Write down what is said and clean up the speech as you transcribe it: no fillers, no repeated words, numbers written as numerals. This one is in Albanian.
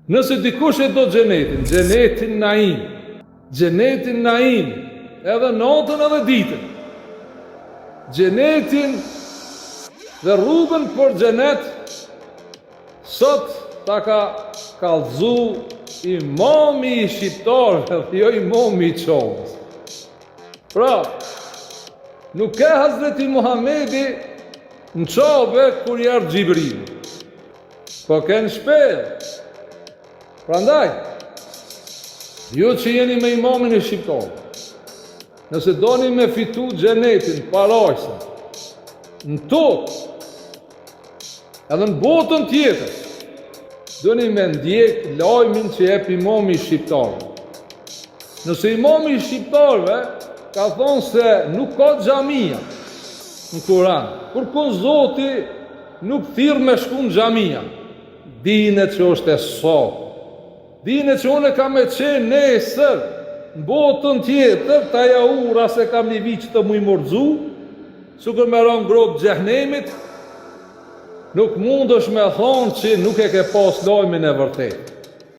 Nëse dikush e do xhenetin, xhenetin naim, xhenetin naim, edhe natën edhe ditën. Xhenetin dhe rrugën për xhenet sot ta ka kallzu imami i shqiptarëve dhe jo imami i Qabes. Pra, nuk ke Hazreti Muhammedi në Qabe kur i ardh Xhibrili. Po ke në shpellë. Prandaj, ju që jeni me imamin e shqiptarëve, nëse doni me fitu xhenetin, parajsën, në tokë, edhe në botën tjetër, doni me ndjek lajmin që jep imami i shqiptarëve. Nëse imami i shqiptarëve ka thonë se nuk ka xhamia në Kuran, kurkun Zoti Nuk thirr me shku në xhamia. Dine që është e saktë. Dine që unë kam me qenë nesër në botën tjetër, te ajo ura se kam një vit që të muj m'u rrxu, sikur me ra n'gropë xhehnemit, nuk mundesh me thonë që nuk e ke pas lajmin e vërtetë.